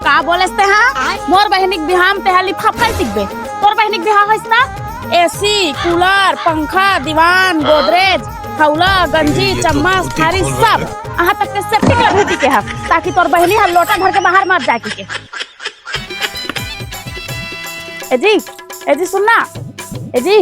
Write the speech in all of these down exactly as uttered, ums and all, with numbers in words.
का बोलेस ते हा? मोर बहिनी के बिहाव म ते हा लिफाफा ल टिकबे। तोर बहिनी के बिहाव होइस ना, एसी, कूलर, पंखा, दीवान, गोदरेज, हौला, गंजी, चम्मच, थारी, सब। अहाँ तक के सेप्टिक ल भी टिके हा, ताकि तोर बहिनी हा लोटा धर के बाहर मत जाए के। ए जी, ए जी, सुन ना। ए जी।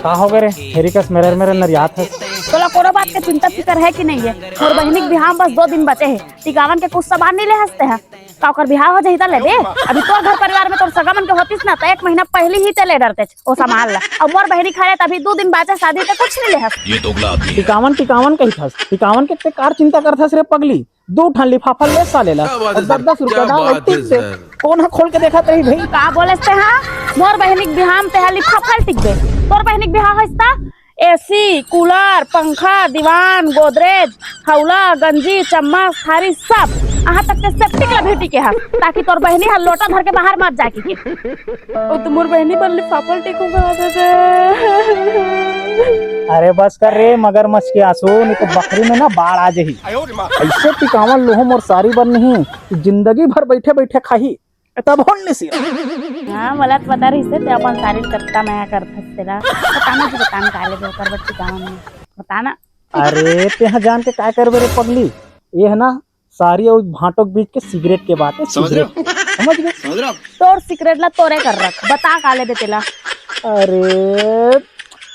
का हो गे रे? फेरी कस मेरे मेरे नरियात हस। तोला कोनो बात के चिंता फिकर हे कि नहीं हे? मोर बहिनी के बिहाव म बस दो दिन बचे हे। टिकावन के कुछ सामान नहीं ले हस ते हा? का ओकर बिहाव हो जाही त लेबे? अभी तोर घर परिवार म तोर सगा मन के होतिस ना, त एक महीना पहिली ही ते ले डरतेस ओ सामान ला। अउ मोर बहिनी के हरे, त अभी दू दिन बाचे शादी, ते कुछ नहीं ले हस। ये दोगला आदमी है। टिकावन, टिकावन कहिथस। टिकावन के ते कार चिंता करथस रे पगली? दू ठन लिफाफा ले साले ला। अउ दस दस रुपया डाल अउ टिक दे। कोन हा खोल के देखत रही भाई? का बोलेस ते हा? मोर बहिनी के बिहाव म ते हा लिफाफा ल टिकबे। तोर बहिनी के बिहाव होइस त एसी, कूलर, पंखा, दीवान, गोदरेज, हौला, गंजी, चम्मच, थारी, सब। अहाँ तक के सेप्टिक ल भी टिके हा, ताकि तोर बहिनी हा लोटा धर के बाहर मत जाए के। ओ तो मोर बहिनी बर लिफाफा ल टिकहूं कहा था। अरे बस कर रे मगरमच्छ के आंसू, नहीं तो बखरी में ना बाढ़ आ जाही। ऐसे टिकावन लोहूं मोर सारी बर नहीं, जिंदगी भर बैठे बैठे खाही। तब होन नहीं सिरा। हाँ, मोला तो पता रहिस हे, ते अपन सारी ल कत्ता मया करथस तेला। बता ना जी, बता ना, का लेबे ओकर बर टिकावन म? बता ना। अरे, ते हा जान के काय करबे रे पगली? ये हे ना, सारी अउ भांटो के बीच के सिगरेट के बात हे, समझ रहे हो? सिगरेट। समझ गए? समझ रहे हो? तोर सिगरेट ला तोरे कर रख, बता का लेबे तेला? अरे,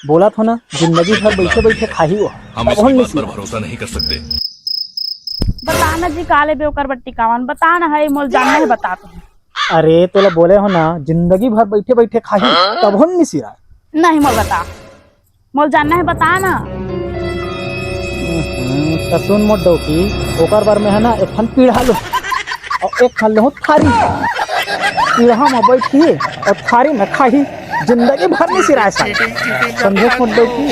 बोलत हों ना, जिंदगी भर बैठे बैठे खाही वो। हम तब होन नहीं सिरा। भरोसा नहीं कर सकते। बता ना जी, का लेबे ओकर बर टिकावन? बता ना, हे मोला जानना हे, बता तो। अरे, तोला बोले हों ना, जिंदगी भर बैठे बैठे खाही, तब होन नहीं सिरा। नहीं, मोला बता, मोला जानना हे, बता ना। हम्म, त सुन मोर डौकी, ओकर बर में हे ना, एक ठन पीढ़ा लूहूं अउ एक ठन लूहूं थारी। पीढ़ा म बैठही अउ थारी म खाही, जिंदगी भर नहीं सिराय साले। समझे मोर डौकी?